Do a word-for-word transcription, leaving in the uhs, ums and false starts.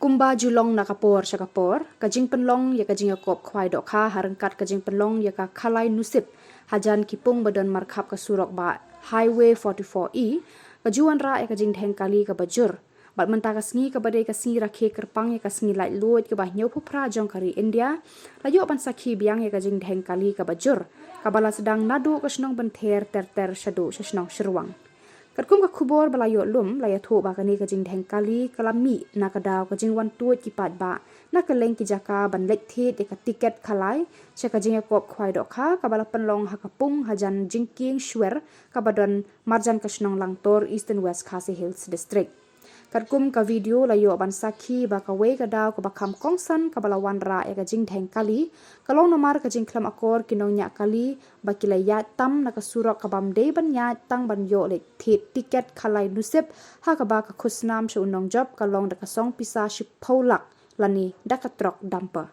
Kumba ju long na ka por sha ka por, ka jingpynlong ïa ka jingïakob khwai dohkha ha ryngkat ka jingpynlong ïa ka Khalai Nusip hajan ki pung ba don markhap ka surok bah Highway forty-four E ka ju wanrah ïa ka jingdheng kali kaba jur. Bad mynta ka sngi kaba dei ka sngi rakhe kyrpang ïa ka sngi laitluid kaba hynñiewphew phra jong ka ri India, la ïoh ban sakhi biang ïa ka jingdheng kali kaba jur, kaba la sdang naduh ka shnong Bynther ter ter shaduh sha shnong Shyrwang. Katkum ka khubor ba la ïoh lum, la ïathuh ba kane ka jingdheng kali ka la mih na ka daw ka jingwan tuid ki paidbah na kylleng ki jaka ban leit thied ïa ka tiket Khalai sha ka jingïakob khwai dohkha kaba la pynlong ha ka pung hajan jingkieng shwer kaba don marjan ka shnong Langtor, Eastern West Khasi Hills District. Katkum ka video la ïoh ban sakhi ba kawei ka daw kaba kham kongsan kaba la wanrah ïa ka jingdheng kali ka long namar ka jingkhlem akor ki nongñiah kali ba ki la ïaid tam na ka surok kabym dei ban ïaid tang ban ïoh leit thied tiket Khalai Nusip, ha kaba ka khusnam sha u nongjop ka long da ka song pisa shiphew lak lane da ka trok dumper.